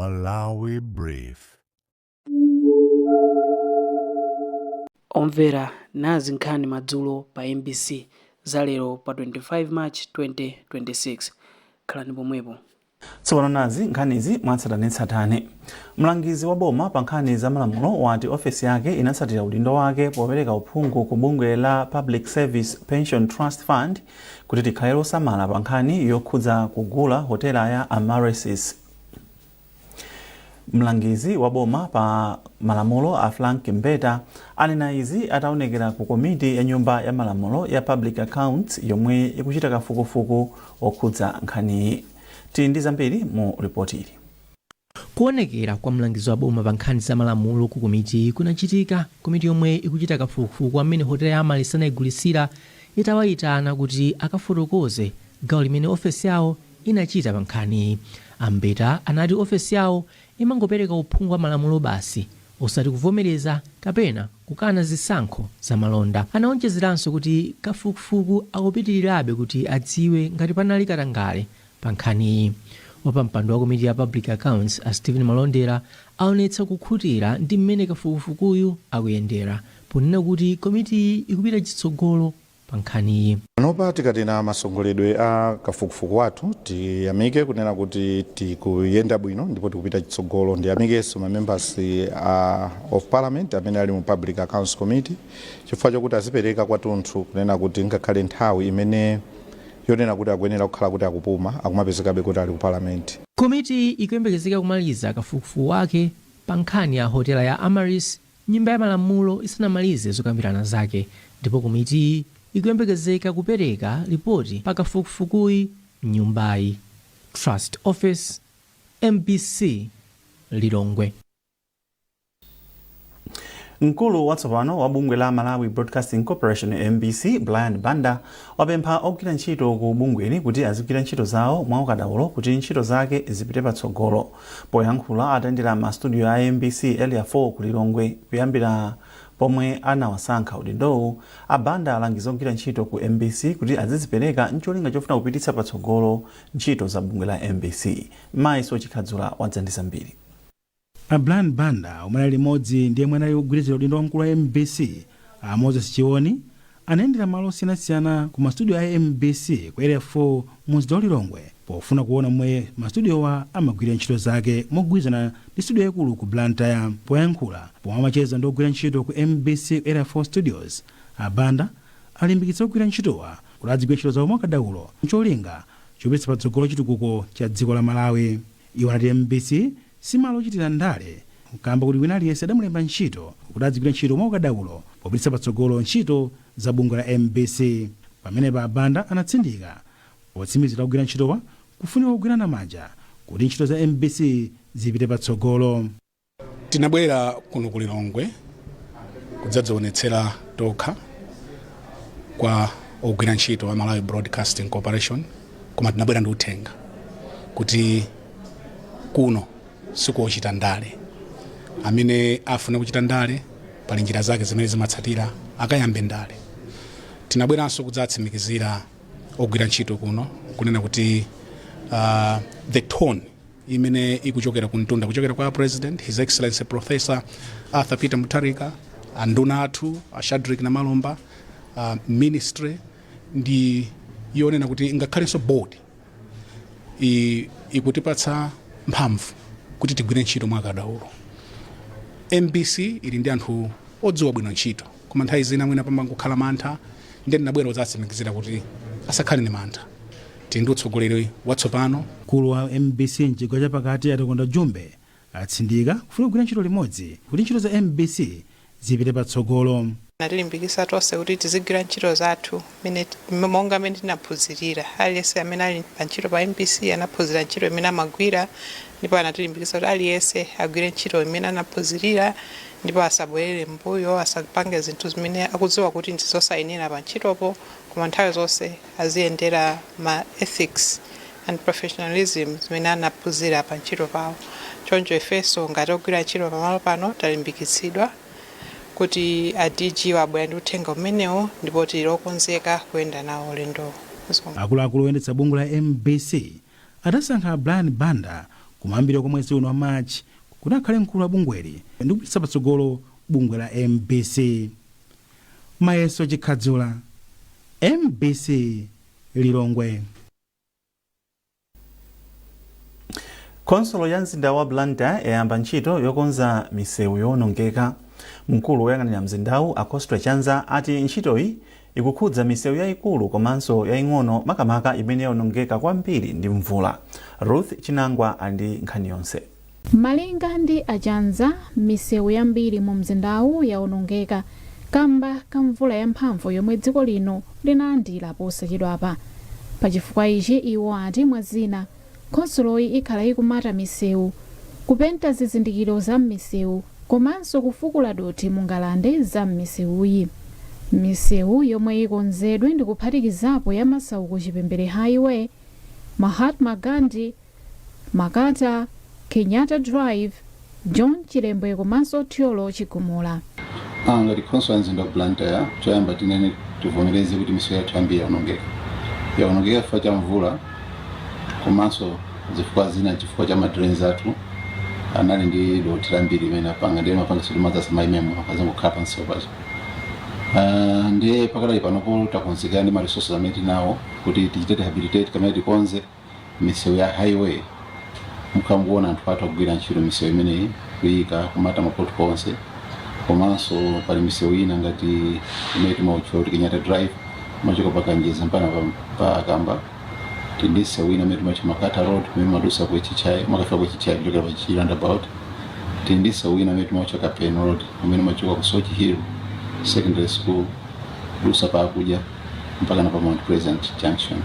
Malawi Brief. Omvera, nazi nkhani madzulo pa mbc za lero pa 25 March 2026. Khalani pomwepo. Tsopano nazi nkhanizi mwatsatanetsatane. Mlangizi wa boma pa nkhani za malamulo wati ofesi yake inatsatira udindo wake popereka uphungu ku bungwe la Public Service Pension Trust Fund kuti likhale losamala pa nkhani yokhudza kugula hotela ya Amaryllis. Mlangizi wa boma pa malamulo a Frank Mbeta anena izi ataonekera ku komiti ya nyumba ya malamulo ya Public Accounts yomwe ikuchita kafukufuku okhudza nkhaniyi. Tili ndi zambiri mu ripoti ili. Kuonekera kwa mlangizi wa boma pa nkhani za malamulo ku komiti kunachitika komiti yomwe ikuchita kafukufuku amene hotela ya Amaryllis anayigulisira itawayitana kuti akafotokoze gawo limene ofesi yawo inachita pa nkhaniyi. A Mbeta anati ofesi yawo imangopereka uphungu wa malamulo basi, osati kuvomereza kapena kukana zisankho za malonda. Anaonjezeranso kuti kafukufuku akupitirirabe kuti adziwe ngati panali katangale pa nkhaniyi. Wapampando wa komiti ya Public Accounts a Stephen Malondera aonetsa kukhutira ndi mmene kafukufukuyu akuyendera, ponena kuti komitiyi ikupita chitsogolo pa nkhaniyi. Panopa tikatina masogoledwe a kafukufuku wathu, tiyamike kunena kuti tikuyenda bwino ndipo tikupita chitsogolo. Ndiyamikenso ma members of parliament amene ali mu Public Accounts Committee chifukwa chokuti azipereka kwathunthu kunena kuti ngakhale nthawi imene yonena kuti akuyenera kukhala kuti akupuma, akumapezekabe kuti ali ku parliament. Komiti ikuyembekezeka kumaliza kafukufuku wake pa nkhani ya hotela ya Amaryllis nyumba ya malamulo isanamalize zokambirana zake, ndipo komitiyi ikuyembekezeka kupereka ripoti pa kafukufukuyi mnyumbayi. Trust Office, MBC, Lilongwe. Mkulu watsopano wa bungwe la Malawi Broadcasting Corporation, MBC, Brian Banda, wapempha ogwira ntchito ku bungweli kuti azigwira ntchito zawo mwaukadaulo kuti ntchito zake zipite patsogolo. Poyankhula atayendera ma studio a MBC Area 4 ku Lilongwe kuyambira pomwe anawasankha udindowu, a Banda alangiza ogwira ntchito ku MBC kuti azizipereka ncholinga chofuna kupititsa patsogolo ntchito za bungwe la MBC. Mayi Sochikhadzula wadza ndi zambiri. A Brian Banda, omwe anali limodzi ndi yemwe anali kugwirizira udindo wamkulu wa MBC a Moses Chioni, anayendera malo osiyanasiyana ku mastudio a MBC ku Area 4 mu mzinda wa Lilongwe pofuna kuona momwe mastudiowa amagwirira ntchito zake mogwirizana ndi studio yaikulu ku Blantyre. Poyankhula pomwe amacheza ndi ogwira ntchito ku MBC ku Area 4 Studios, a Banda alimbikitsa ogwira ntchitowa kuti adzigwira ntchito zawo mwakadaulo ncholinga chopititsa patsogolo chitukuko cha dziko la Malawi. Iwo anati MBC si malo ochitira ndale kamba kuti wina aliyense adamulemba ntchito kuti adzigwira ntchito mwaukadaulo popititsa patsogolo ntchito za bungwe la MBC. Pamenepa a Banda anatsindika potsimikizira ogwira ntchitowa kufunika kugwirana manja kuti ntchito za MBC zipite patsogolo. Tinabwera kuno ku Lilongwe kudzadzionetsera tokha kwa ogwira ntchito a Malawi Broadcasting Corporation, koma tinabwera ndi uthenga kuti kuno sikuochita ndale. Amene afuna kuchita ndale, pali njira zake zimene zimatsatira akayambe ndale. Tinabweranso kudzatsimikizira ogwira ntchito kuno kunena kuti the tone imene ikuchokera kumtunda, kuchokera kwa President, His Excellency Professor Arthur Peter Mutharika, anduna athu a Shadrick Namalomba, ministry, ndi yonena kuti ngakhalenso board ikutipatsa mphamvu kuti tigwire ntchito mwakadaulo. MBC ili ndi anthu odziwa bwino ntchito, koma nthawi zina mwina pamangokhala mantha. Ndiye ndinabwera kudzatsimikizira kuti asakhale ndi mantha, tili ndi utsogoleri watsopano. Mkulu wa MBC mchigawo chapakati a Takonda Jumbe atsindika kufuna kugwira ntchito limodzi kuti ntchito za MBC zipite patsogolo. Anatilimbikitsa tonse kuti tizigwira ntchito zathu monga mmene tinaphunzirira. Aliyense amene ali pa ntchito pa MBC anaphunzira ntchito imene amagwira, ndipo anatilimbikitsa kuti aliyense agwire ntchito imene anaphunzirira ndipo asabwerere mbuyo, asapange zinthu zimene akudziwa kuti ndi zosayenera pa ntchitopo, koma nthawi zonse aziyendera ma ethics and professionalism zimene anaphunzira pa ntchito pawo. Choncho ifenso ngati ogwira ntchito pamalo pano talimbikitsidwa kuti a DG wabwera ndi uthenga umenewo ndipo tili okonzeka kuyenda nawo ulendo. Akuluakulu oyendetsa bungwe la MBC adasankha Brian Banda Kumayambiriro kwa mwezi uno wa March kuti akhale mkulu wa bungweli ndi kupititsa patsogolo bungwe la MBC. Mayeso Chikhadzula, MBC, Lilongwe. Khonsolo ya mzinda wa Blantyre yayamba ntchito yokonza misewu yowonongeka. Mkulu woyang'anira mzindawu, a Costa Chanza, ati ntchitoyi ikukhudza misewu yayikulu komanso yaying'ono, makamaka imene yawonongeka kwambiri ndi mvula. Ruth Chinangwa ali ndi nkhani yonse. Malinga ndi Achanza, misewu yambiri mu mzindawu yawonongeka kamba ka mvula yamphamvu yomwe dziko lino linalandira posachedwapa. Pachifukwa ichi, iwo ati mwa zina, khonsoloyi ikhala ikumata misewu, kupenta zizindikiro za m'misewu komanso kufukula dothi mu ngalande za m'misewuyi. Misewu yomwe ikonzedwe ndi kuphatikizapo ya Masauko Chipembere Highway, Mahatma Gandhi, Makata, Kenyatta Drive, John Chilembwe komanso Thyolo Chigumula. Ngati khonsolo ya mzinda wa Blantyre, choyamba tinene, tivomereze kuti misewu yathu yambiri yaonongeka. Yaonongeka chifukwa cha mvula komanso zifukwa zina, chifukwa cha madrains athu anali ndi dothi lambiri limene apanga, ndiye mapanga kuti madzi asamayimemo, azingokhala pansewu paja. Ndiye pakadali panopo takonzekera ndi ma resources amene tinawo kuti tichite rehabilitate kamene tikonze misewu ya highway. Mukhala mukuona anthu athu akugwira ntchito misewu imeneyi, kuyika, kumata ma pothole onse. Komanso pali misewu ina ngati imene timautchula kuti Kenyatta Drive, machoka pa Kanjeza mpaka pa Kamba. Tili ndi msewu ina imene timatcha Makata Road, imene madusa ku HHI, makafika ku HHI kuchokera pa Chichiri roundabout. Tili ndi msewu ina imene timatcha Kapeni Road, imene machoka ku Soche Hill Secondary School, kudusa pa Akudya mpaka na pa Mount Pleasant Junction.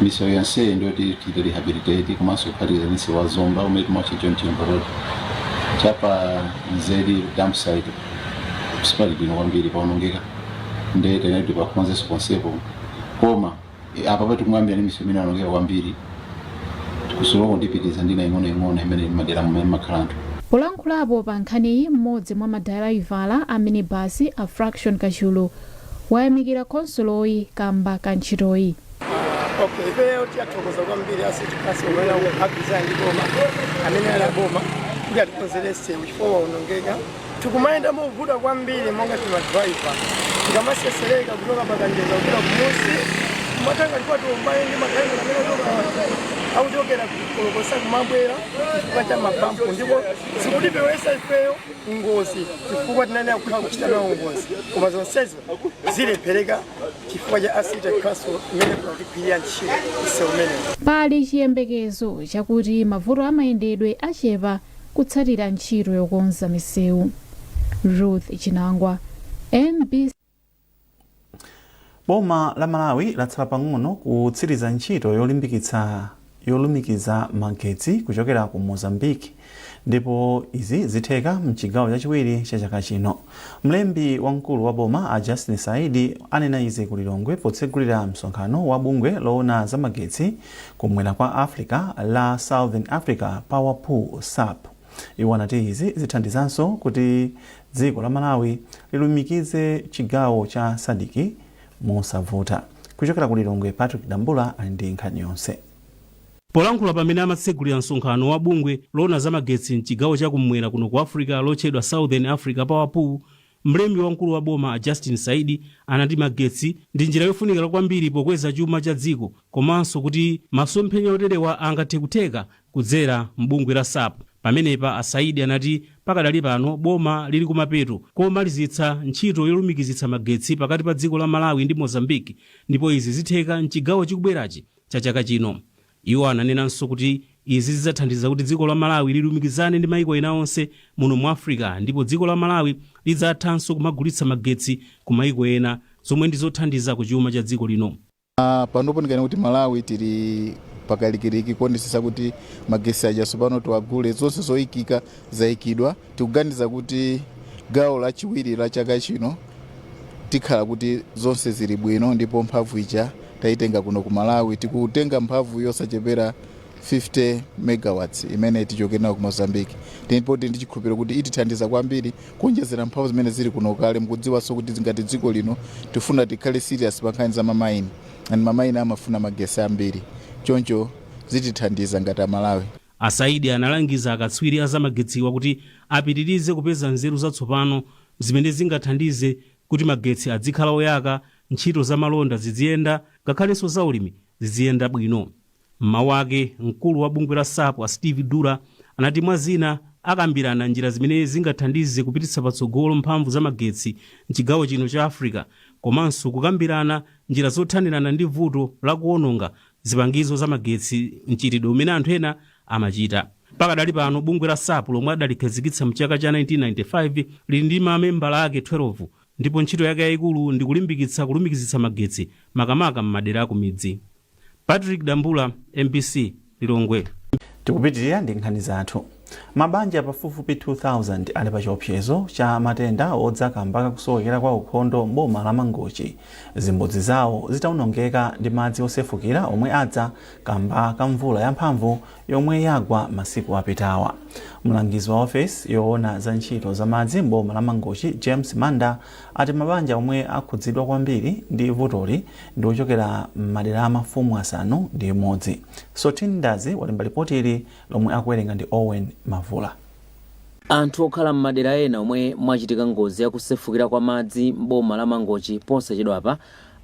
Misewu yonseyi ndiyo tichite rehabilitate, komanso kuphatikiza ndi msewu wa Zomba umene timatcha John Chilembwe Road, chapa Nzedi dump site. Sipali bwino kwambiri, paonongeka, ndiye teneti tipakonzenso ponsepo. Koma apa patikumwambira ndi misewu imene yaonongeka kwambiri, kusoloko ndipitiza ndina ing'onoing'ono imene madera mmene makhala anthu. Polankhulapo pa nkhaniyi, mmodzi mwa madalaivala a minibasi, a Fraction Kachulu, wayamikira khonsoloyi kamba ka ntchitoyi. Okay, ifeyo tiyathokoza kwambiri a city council amene agwirizana ndi boma, amene ali aboma, kuti atikonzere msewu chifukwa waonongeka. Tikumayenda movuta kwambiri monga timadriver, tikamasesereka kuchoka paKanjeza kupita kumusi, kumatanga chifukwa tiombane ndi magalimoto amene akuchokera kukolokosa kumabwera chifukwa cha mabampu, ndipo zikutipewesa ifeyo ngozi chifukwa tinanena kukhala kuchita nawo ngozi, koma zonsezo zilephereka chifukwa cha a city council imene kunakutigwirira ntchito msewu umenewu. Pali chiyembekezo chakuti mavuto amayendedwe achepa kutsatira ntchito yokonza misewu. Ruth Chinangwa, MBC. Boma la Malawi latsala pang'ono kutsiriza ntchito yolimbikitsa yolumikiza magetsi kuchokera ku Mozambique, ndipo izi zitheka mchigawo chachiwiri cha chaka chino. Mlembi wamkulu wa boma, a Justin Saidi, anena izi ku Lilongwe potsegulira msonkhano wa bungwe loona za magetsi kumwera kwa Africa la Southern Africa Power Pool, SAPP. Iwo anati izi zithandizanso kuti dziko la Malawi lilumikize chigawo cha SADC mosavuta. Kuchokera ku Lilongwe, Patrick Dambula ali ndi nkhani yonse. Polankhula pamene amatsegulira msonkhano wa bungwe loona za magetsi mchigawo chakumwera kuno ku Africa lotchedwa Southern Africa Power Pool, mlembi wamkulu wa boma, a Justin Saidi, anati magetsi ndi njira yofunikira kwambiri pokweza chuma cha dziko, komanso kuti masomphenya oterewa angathe kutheka kudzera mbungwe la SAPP. Pamenepa a Saidi anati pakadali pano boma lili kumapeto komalizitsa ntchito yolumikizitsa magetsi pakati pa dziko la Malawi ndi Mozambique, ndipo izi zitheka mchigawo chikubwerachi cha chaka chino. Iwo ananenanso kuti izi zidzathandiza kuti dziko la Malawi lilumikizane ndi maiko ena onse muno mu Africa, ndipo dziko la Malawi lidzathanso kumagulitsa magetsi ku maiko ena, zomwe ndi zothandiza ku chuma cha dziko lino. Panopo ndikana kuti Malawi tili pakalikiliki kuonetsetsa kuti magesi aja tsopano tiwagule. Zonse zoyikika zayikidwa. Tikuganiza kuti gawo lachiwiri la chaka chino tikhala kuti zonse zili bwino, ndipo mphamvu ija tayitenga kuno ku Malawi. Tikutenga mphamvu yosachepera 50 megawatts imene tichoke nayo ku Mozambique, ndipo tili ndi chikhulupiriro kuti itithandiza kwambiri kuonjezera mphamvu zimene zili kuno kale. Mukudziwanso kuti ngati dziko lino tifuna tikhale serious pa nkhani za mamaini, and mamaini amafuna magesi ambiri, choncho zitithandiza ngati Amalawi. A Saidi analangiza akatswiri a zamagetsiwa kuti apitirize kupeza nzeru zatsopano zimene zingathandize kuti magetsi adzikhala oyaka, ntchito za malonda ziziyenda, ngakhalenso zaulimi ziziyenda bwino. Mmawu ake, mkulu wa bungwe la SAPP a Steve Dura anati mwa zina akambirana njira zimene zingathandize kupititsa patsogolo mphamvu za magetsi mchigawo chino cha Africa, komanso kukambirana njira zothanirana ndi vuto la kuwononga zipangizo za magetsi, mchitidwe umene anthu ena amachita. Pakadali pano bungwe la SAPP, lomwe adalikhazikitsa mchaka cha 1995, lili ndi mamembala ake 12, ndipo ntchito yake yayikulu ndi kulimbikitsa kulumikizitsa magetsi, makamaka m'madera akumidzi. Patrick Dambula, MBC, Lilongwe. Tikupitirira ndi nkhani zathu. Mabanja pafupifupi 2000 ali pa chiopsezo cha matenda odza kamba kakusowekera kwa ukhondo m'boma la Mangochi, zimbudzi zawo zitawonongeka ndi madzi osefukira omwe adza kamba ka mvula yamphamvu yomwe yagwa masiku apitawa. Mlangizi wa ofesi yoona za ntchito za madzi m'boma la Mangochi, James Manda, ati mabanja omwe akhudzidwa kwambiri ndi vutoli ndi ochokera m'madera a mafumu 6. Sotin Ndazi walemba ripoti ili lomwe akuwerenga ndi Owen Mavula. Anthu okhala m'madera ena omwe mwachitika ngozi yakusefukira kwa madzi m'boma la Mangochi posachedwapa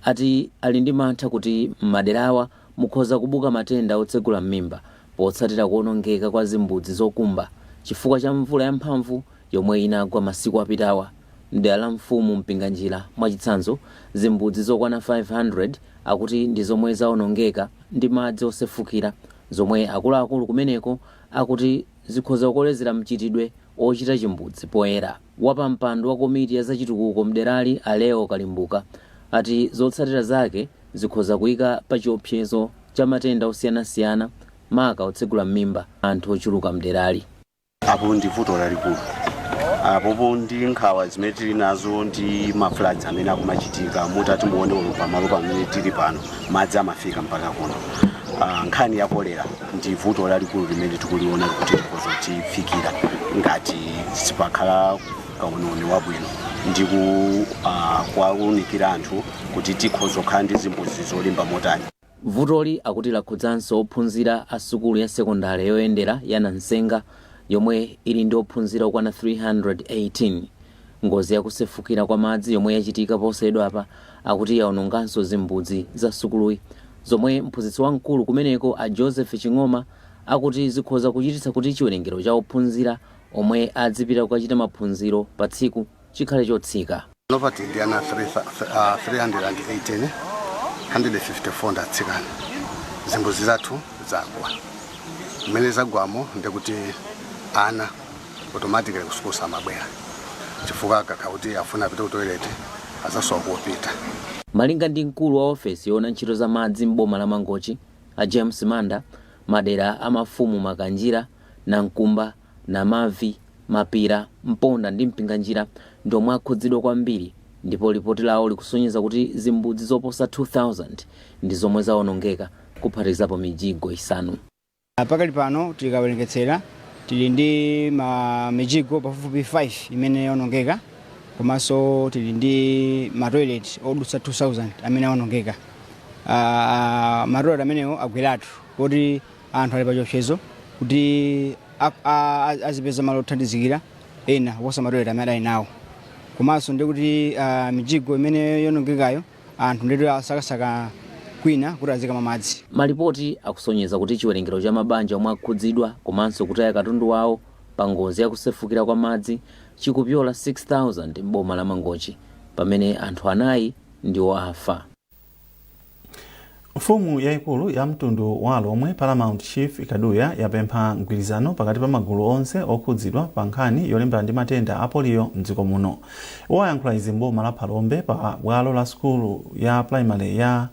ati ali ndi mantha kuti m'maderawa mukhoza kubuka matenda otsegula m'mimba potsatira kuonongeka kwa zimbudzi zokumba chifukwa cha mvula yamphamvu yomwe inagwa masiku apitawa. Mdera la mfumu Mpinganjira, mwachitsanzo, zimbudzi zokwana 500 akuti ndi zomwe zaonongeka ndi madzi osefukira, zomwe akuluakulu kumeneko akuti zikhoza kukolezera mchitidwe ochita chimbudzi poyera. Wapampando wa komiti ya zachitukuko mderali, a Leo Kalimbuka, ati zotsatira zake zikhoza kuyika pa chiopsezo cha matenda osiyanasiyana, maka otsegula m'mimba, anthu ochuluka mderali. Apo ndi vuto lalikulu. Apopo ndi nkhawa zimene tili nazo ndi ma floods amene akumachitika. Mutati muone ulo pamalo pamene tili pano, madzi amafika mpaka kuno. Nkhani ya kolera ndi vuto lalikulu limene tikuliona kuti likuzotifikira ngati sipakhala kauniuni wabwino ndi kuwaunikira anthu kuti tikhoza kukhala ndi zimbudzi zolimba motani. Vutoli akuti lakhudzanso ophunzira a sukulu ya sekondale yoyendera ya Nansenga, yomwe ili ndi ophunzira okwana 318. Ngozi yakusefukira kwa madzi yomwe yachitika posachedwapa akuti yaononganso zimbudzi za sukuluyi, zomwe mphunzitsi wamkulu kumeneko, a Joseph Ching'oma, akuti zikhoza kuchititsa kuti chiwerengero cha ophunzira omwe adzipita kukachita maphunziro pa tsiku chikhale chotsika. Panopa tili ndi ana 318, 154 ndi atsikana. Zimbudzi zathu zagwa. Mmene zagwamo, ndikuti ana automatically kusukulu samabwera, chifukwa akakhala kuti afuna apite ku toilet azasowa kopita. Malinga ndi mkulu wa ofesi yoona ntchito za madzi m'boma la Mangochi, a James Manda, madera a mafumu Makanjira, Nankumba, Namavi, Mapira, Mponda ndi Mpinganjira ndi omwe akhudzidwa kwambiri, ndipo lipoti lawo likusonyeza kuti zimbudzi zoposa 2000 ndi zomwe zawonongeka, kuphatikizapo mijigo 5. Pakali pano tikawerengetsera, tili ndi ma mijigo pafupifupi 5 imene yaonongeka, komanso tili ndi ma toilet odutsa 2000 amene aonongeka. Ma toilet amenewo agweratu kuti anthu ali pachiopsezo kuti azipeza malo othandizikira ena kuposa ma toilet amene ali nawo. Komanso ndi kuti mijigo imene yonongekayo, anthu nditu asakasaka kwina kuti azikamwa madzi. Malipoti akusonyeza kuti chiwerengero cha mabanja omwe akhudzidwa komanso kutaya katundu wawo pa ngozi yakusefukira kwa madzi chikupyola 6000 m'boma la Mangochi, pamene anthu 4 ndiwo afa. Mfumu yayikulu ya mtundu wa Lomwe, Paramount Chief Kaduya, yapempha mgwirizano pakati pa magulu onse okhudzidwa pa nkhani yolimbana ndi matenda a poliyo mdziko muno. Iwo ayankhula izi mboma la Phalombe pa bwalo la sukulu ya primary ya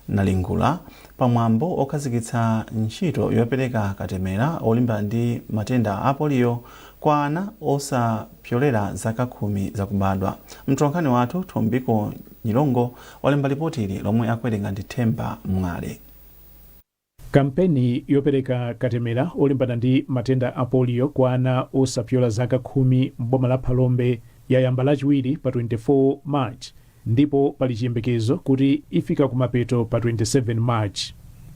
Nalingula, pamwambo okhazikitsa ntchito yopereka katemera olimbana ndi matenda a poliyo kwa ana osapyolera zaka 10 zakubadwa. Mtolankhani wathu Thombiko Nyilongo walemba ripoti ili lomwe akuwerenga ndi Themba Mwale. Kampeni yopereka katemera olimbana ndi matenda a polio kwa ana osapyola zaka 10 m'boma la Phalombe yayamba Lachiwiri pa 24 March, ndipo pali chiyembekezo kuti ifika kumapeto pa 27 March.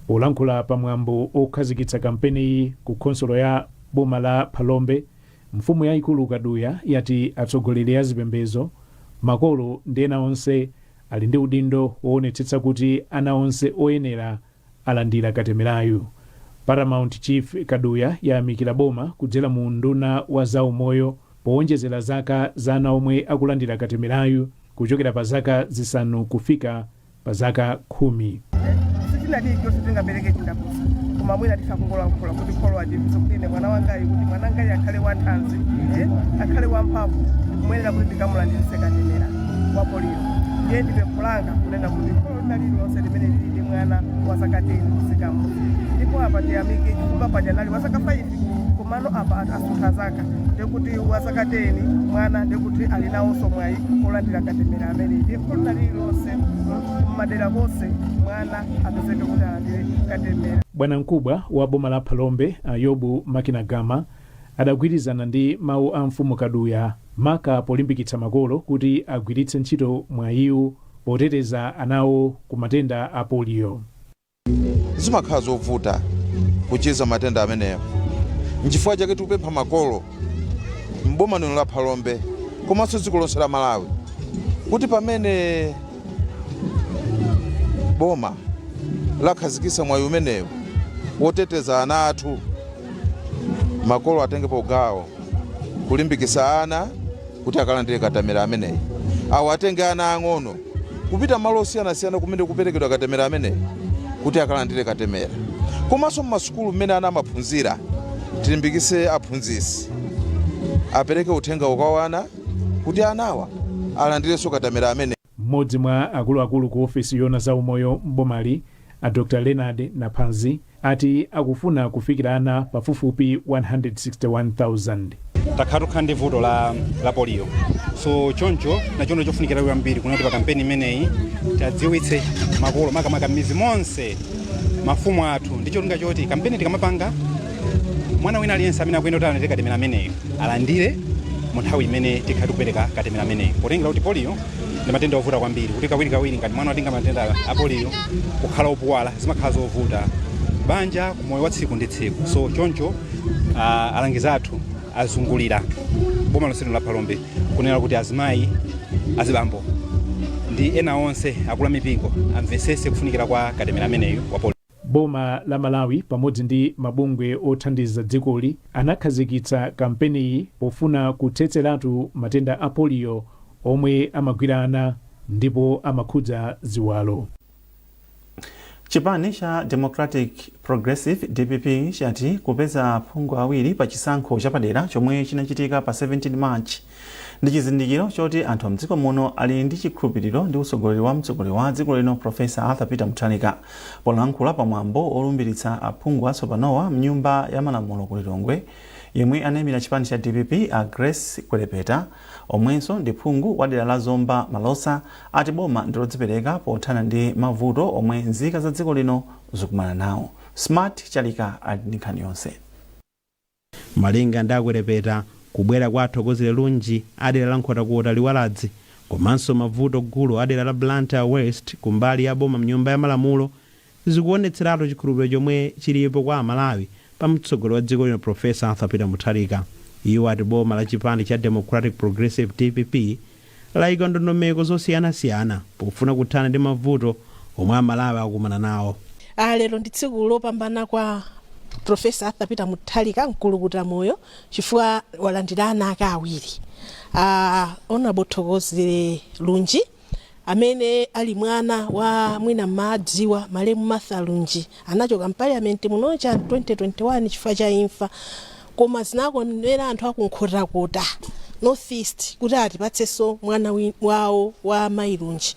Polankhula pamwambo okhazikitsa kampeniyi ku khonsolo ya boma la Phalombe, mfumu yayikulu Kaduya yati atsogoleri a zipembedzo, makolo ndi ena onse ali ndi udindo woonetsetsa kuti ana onse oyenera alandira katemerayu. Paramount Chief Kaduya yayamikira boma kudzera mu unduna wa zaumoyo powonjezera zaka za ana omwe akulandira katemerayu kuchokera pa zaka 5 kufika pa zaka 10. Sichina chilichonse tingapereke chindapusa, koma mwina tisakungolankhula kuti kholo achimvise kuti ine mwana wangayi, kuti mwana wangayi akhale wathanzi, akhale wamphamvu, ndikumuyenera kuti ndikamulandirise katemera wa polio. Ndiye ndi pempho langa kunena kuti kholo lina lililonse limene lili ndi mwana wa zaka 10 kufika m'munsi, ndipo apa tiyamike chifukwa paja anali wa zaka 5, komano apa asuntha zaka, ndikuti wa zaka 10 mwana ndikuti ali nawonso mwayi olandira katemera ameneyi. Ndiye kholo lina lililonse mmadera konse mwana apezeke kuti alandire katemera. Bwanamkubwa wa boma la Phalombe a Yobu Makinagama adagwirizana ndi mawu a mfumu Kaduya, maka polimbikitsa makolo kuti agwiritse ntchito mwayiwu poteteza anawo ku matenda a polio. Zimakhala zovuta kuchiza matenda amenewa. Nchifukwa chake tikupempha makolo m'boma lino la Phalombe komanso dziko lonse la Malawi kuti pamene boma lakhazikitsa mwayi umenewu woteteza ana athu, makolo atengepo gawo kulimbikitsa ana kuti akalandire katemera ameneyi. Awo atenge ana ang'ono kupita malo osiyanasiyana kumene kuperekedwa katemera ameneyi kuti akalandire katemera. Komanso m'masukulu mmene ana amaphunzira, tilimbikitse aphunzitsi apereke uthenga kwa ana kuti anawa alandirenso katemera ameneyi. Mmodzi mwa akuluakulu ku ofesi yoona za umoyo m'bomali a Dr Leonard Naphanzi ati akufuna kufikira ana pafupifupi 161,000. Takhala tukhala ndi vuto la polio, so choncho nachono chofunikira kwambiri kunati pa kampeni imeneyi tadziwitse makolo, makamaka m'mizi monse, mafumu athu, ndi cholinga choti kampeni tikamapanga, mwana wina aliyense amene akuyenda kuti alandire katemera ameneyo alandire mu nthawi imene tikhala tikupereka katemera ameneyo, potengera kuti polio ndi matenda ovuta kwambiri, kuti kawirikawiri ngati mwana watenga matenda a polio, kukhala opuwala, zimakhala zovuta banja kumoyo wa tsiku ndi tsiku. So choncho alangizi athu azungulira boma lonse lino la Phalombe kunena kuti azimayi, azibambo ndi ena onse akulu amipingo amvesese kufunikira kwa katemera ameneyu wa polio. Boma la Malawi pamodzi ndi mabungwe othandiza dzikoli anakhazikitsa kampeniyi pofuna kuthetseratu matenda a polio omwe amagwira ana ndipo amakhudza ziwalo. Chipani cha Democratic Progressive, DPP, chati kupeza aphungu awiri pa chisankho chapadera chomwe chinachitika pa 17 March ndi chizindikiro choti anthu amdziko muno ali ndi chikhulupiriro ndi utsogoleri wa mtsogoleri wa dziko lino, Professor Arthur Peter Mutharika. Polankhula pamwambo olumbiritsa aphungu atsopanowa mnyumba ya malamulo ku Lilongwe, yemwe anayimira chipani cha DPP a Grace Kwelepeta, omwenso ndi phungu wa dera la Zomba Malosa, ati boma ndilodzipereka pothana ndi mavuto omwe nzika za dziko lino zikumana nawo. Smart Chalika ali ndi nkhani yonse. Malinga ndi a Kwelepeta, kubwera kwa a Thokozile Lunji a dera la Nkhotakota Liwaladzi komanso Mavuto Gulu a dera la Blantyre West kumbali ya boma mnyumba ya malamulo zikuonetseratu chikhulupiriro chomwe chilipo kwa Amalawi pa mtsogoleri wa dziko lino Professor Arthur Peter Mutharika. Iwo ati boma la chipani cha Democratic Progressive, DPP, layika ndondomeko zosiyanasiyana pofuna kuthana ndi mavuto omwe Amalawi akukumana nawo. Lero ndi tsiku lopambana kwa Professor Arthur Peter Mutharika, mkulukuta moyo, chifukwa walandira ana ake awiri, Honorable Thokozile Lunji amene ali mwana wa, mwina mmadziwa, malemu Martha Lunji, anachoka m'parliament muno cha 2021 chifukwa cha imfa, koma zinakomera anthu akuNkhotakota North East kuti atipatsenso mwana wawo wa mayi Lunji.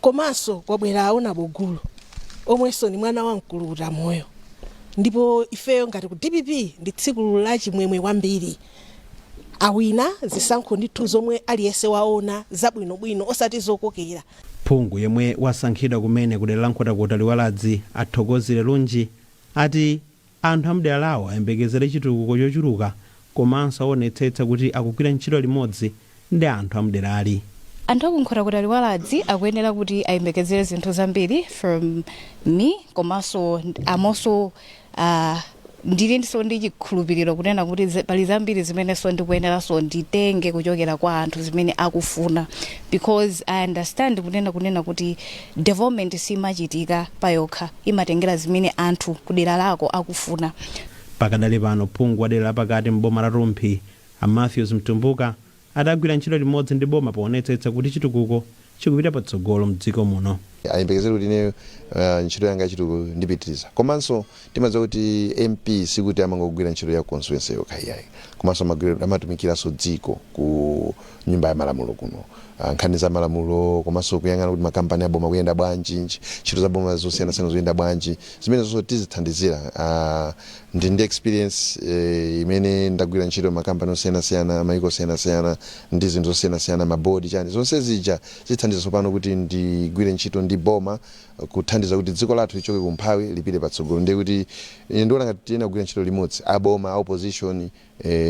Komanso kwabwera Honorable Gulu omwenso ni mwana wa mkulukuta moyo, ndipo ifeyo ngati ku DPP ndi tsiku la chimwemwe kwambiri. Awina zisankho ndithu zomwe aliyense waona zabwinobwino, osati zokokera. Phungu yemwe wasankhidwa kumene ku dera la Nkhotakota Liwaladzi, a Thokozile Lunji, ati anthu a mdera lawo ayembekezere chitukuko chochuluka komanso aonetsetsa kuti akugwira ntchito limodzi ndi anthu a mderali. Anthu aku Nkhotakota Liwaladzi akuyenera kuti ayembekezere zinthu zambiri from me, komanso I'm also ndilinso ndi chikhulupiriro kunena kuti pali zambiri zimenenso ndikuyeneranso nditenge kuchokera kwa anthu zimene akufuna, because I understand kunena kuti development simachitika payokha, imatengera zimene anthu kudera lako akufuna. Pakadali pano, phungu wa dera lapakati m'boma la Rumphi a Matthews Mtumbuka atagwira ntchito limodzi ndi boma poonetsetsa kuti chitukuko chikupita patsogolo mdziko muno. Ayembekezere kuti ineyo ntchito yanga yachitukuko ndipitiriza. Komanso timadziwa kuti MP sikuti amangogwira ntchito ya constituency yokha iyayi, komanso amatumikiranso dziko ku nyumba ya malamulo kuno, nkhani za malamulo komanso kuyang'ana kuti makampani aboma kuyenda bwanji, ntchito za boma zosiyanasiyana zikuyenda bwanji, zimene zonse tizithandizira. Ndi experience imene ndagwira ntchito makampani osiyanasiyana, maiko osiyanasiyana, ndi zinthu zosiyanasiyana, mabodi chani, zonse zija zithandiza tsopano kuti ndigwire ntchito ndi boma kuthandiza kuti dziko lathu lichoke kumphawi lipite patsogolo. Ndiye kuti ine ndiona ngati tiyenera kugwira ntchito limodzi, aboma, a opposition,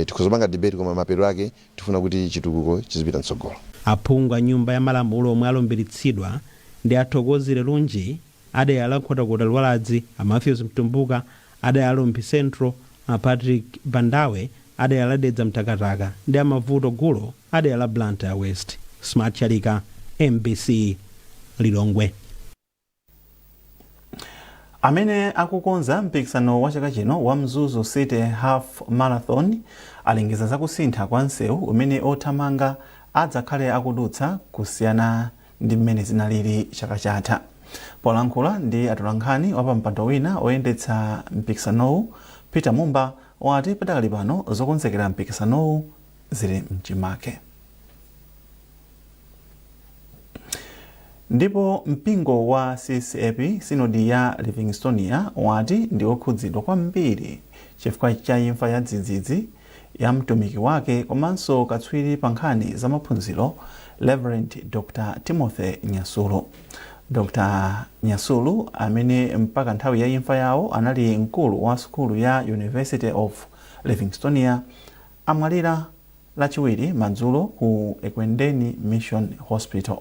tikhoza kupanga debate, koma mapeto ake tifuna kuti chitukuko chizipita mtsogolo. Aphungu a nyumba ya malamulo omwe alumbiritsidwa ndi a Thokozile Lunji a dera la Nkhotakota Liwaladzi, a Matthews Mtumbuka a dera la Rumphi Central, a Patrick Bandawe a dera la Dedza Mtakataka ndi a Mavuto Gulo a dera la Blantyre West. Smart Chalika, MBC, Lilongwe. Amene akukonza mpikisano wa chaka chino wa Mzuzu City Half Marathon alengeza zakusintha kwa msewu umene othamanga adzakhale akudutsa kusiyana ndi mmene zinalili chaka chatha. Polankhula ndi atolankhani, wapampando wina oyendetsa mpikisanowu Peter Mumba wati padakali pano zokonzekera mpikisanowu zili mchimake. Ndipo mpingo wa CCAP sinodi ya Livingstonia wati ndi okhudzidwa kwambiri chifukwa cha imfa ya dzidzidzi ya mtumiki wake komanso katswiri pa nkhani za maphunziro Reverend Dr Timothy Nyasulu. Dr Nyasulu, amene mpaka nthawi ya imfa yawo anali mkulu wa sukulu ya University of Livingstonia, amwalira Lachiwiri madzulo ku Ekwendeni Mission Hospital.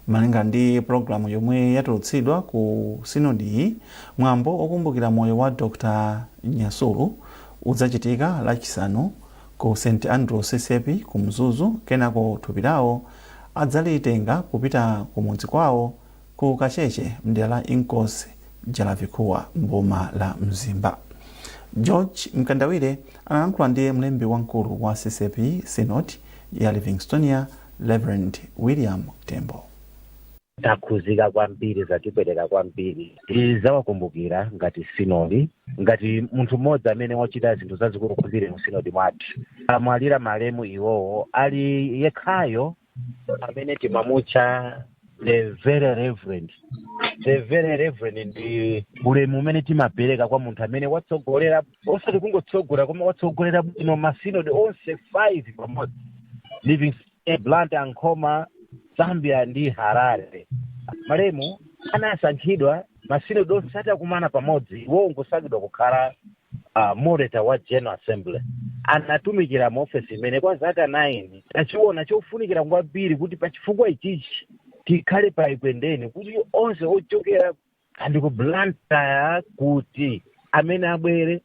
Malinga ndi pulogalamu yomwe yatulutsidwa ku sinodiyi, mwambo okumbukira moyo wa Dr Nyasulu udzachitika Lachisanu ku St Andrews CCAP ku Mzuzu, kenako thupi lawo adzalitenga kupita kumudzi kwawo ku Kacheche mdera la Inkosi Jalavikuwa m'boma la Mzimba. George Mkandawire analankhula ndi mlembi wamkulu wa CCAP Synod ya Livingstonia Reverend William Tembo. Takhuzika kwambiri, zatipweteka kwambiri. Tizawakumbukira ngati sinodi ngati munthu mmodzi amene wachita zinthu zazikulu kwambiri mu sinodi mwathu. Amwalira malemu iwowo ali yekhayo amene timamutcha the very reverend. The very reverend ndi ulemu umene timapereka kwa munthu amene watsogolera, osati kungotsogolera, koma watsogolera bwino masinodi onse 5 pamodzi, Livingstonia, Blantyre, Nkhoma, Zambia ndi Harare. Malemu anasankhidwa masinodi onse atakumana pamodzi, iwowo nkusankhidwa kukhala moderator wa General Assembly. Anatumikira mu ofesi imene kwa zaka 9. Tachiona chofunikira kwambiri kuti pachifukwa ichichi tikhale pa Ekwendeni, kuti onse ochokera kandi ku Blantyre, kuti amene abwere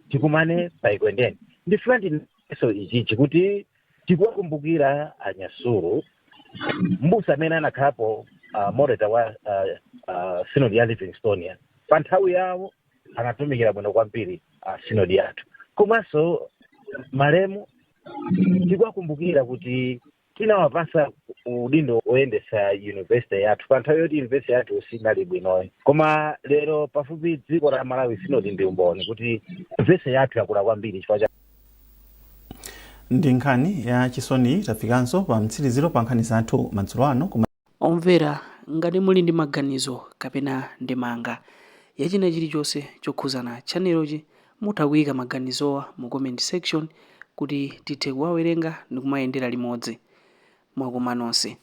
tikumane pa Ekwendeni. Ndifuna ndinenso ichichi kuti tikuwakumbukira Anyasulu, mbusa amene anakhalapo moderator wa synod ya Livingstonia. Pa nthawi yawo anatumikira bwino kwambiri synod yathu. Komanso malemu tikuwakumbukira kuti tinawapasa udindo woyendesa university yathu pa nthawi yoti university yathu sinali bwinoyo, koma lero pafupi dziko la Malawi synod ndi umboni kuti university yathu yakula kwambiri chifukwa cha Ndi nkhani ya chisoni tafikanso pa mtsiriziro pa nkhani zathu madzulo ano. Omvera, ngati muli ndi maganizo kapena ndemanga ya china chilichonse chokhuzana channel chi, mutha kuyika maganizowa mu comment section kuti tithe kuwawerenga ndikumayendera limodzi. Mwakoma nonse.